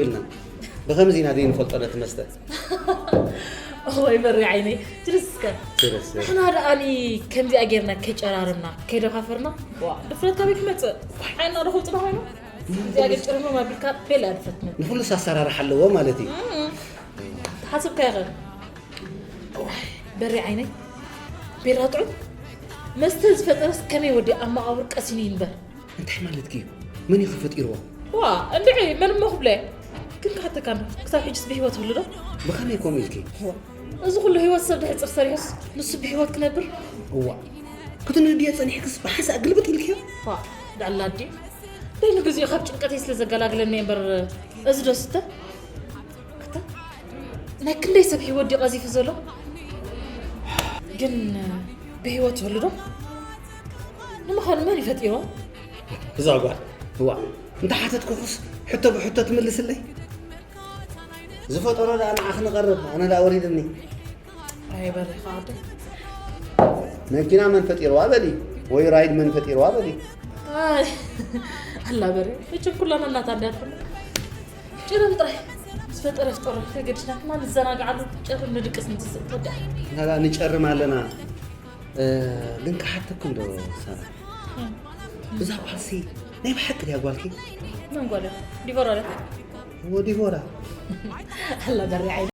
ኢልና ብኸምዚ ኢና ዘይንፈልጦ ነቲ መስተ። ወይ በሪ ዓይነይ ትርስከ ትርስ ንሕና ደኣኒ ከምዚኣ ጌርና ከይጨራርምና ከይደፋፈርና ዋ ድፍረት ካበይ ክመፅእ ዓይና ደኹም ፅና ኮይኑ እዚኣ ገጭርሞ ማቢልካ ቤላ ድፍረት መ ንኩሉስ ኣሰራርሓ ኣለዎ ማለት እዩ። ተሓስብካ ይኸ በሪ ዓይነይ ቢራ ጥዑም መስተ ዝፈጠረስ ከመይ ወዲ ኣብ መቓብር ቀሲኑ ይንበር። እንታይ ማለትኪ እዩ? መን እዩ ፈጢርዎ? ዋ እንድዒ መን እሞ ክብለ ግን ክሓተካ እንዶ ክሳብ ሕጅስ ብህይወት ህሉ ዶ ብኸመይ ከምኡ ኢልኪ? እዚ ኩሉ ህይወት ሰብ ድሕፅር ሰሪሑስ ንሱ ብህይወት ክነብር እዋ ክትንድዮ ጸኒሕክስ ብሓንሳእ ግልብጥ ኢልክዮ? ዋ ዳላ ኣዲ ደይ ንግዚኡ ካብ ጭንቀተይ ስለ ዘገላግለኒ እምበር እዚ ዶ ስተ ኣታ ናይ ክንደይ ሰብ ህይወት ድዩ ቀዚፉ ዘሎ ግን ብህይወት ይህሉ ዶ ንምዃኑ መን ይፈጢሮ እዛ ጓል እዋ እንተ ሓተትኩኽስ ሕቶ ብሕቶ ትምልስለይ? ዝፈጠሮ ደኣ ንዓኺ ንቐርብ ኣነ ደኣ ወሪድኒ። ኣይበሪኻ ኣደ መኪና መን ፈጢርዋ በሊ ወይ ራይድ መን ፈጢርዋ በሊ። ኣይ ኣላ በረ መቸም ኩላና እናታ እንዳትኩና ጭርም ጥራይ ምስ ፈጠረ ፍጠሮ ከገድሽና ክማ ንዘናግዓሉ ጭርም ንድቅስ ንትስእ ትወድኣ ናዳ ንጨርም ኣለና። እ፣ ግን ክሓተኩም ዶ ሳራ? እዛ ጓልሲ ናይ ብሓቂ ድያ ጓልኪ? መን ጓለ ዲቦራ ዶ ወዲቦራ ኣላ በሪ ዓይነ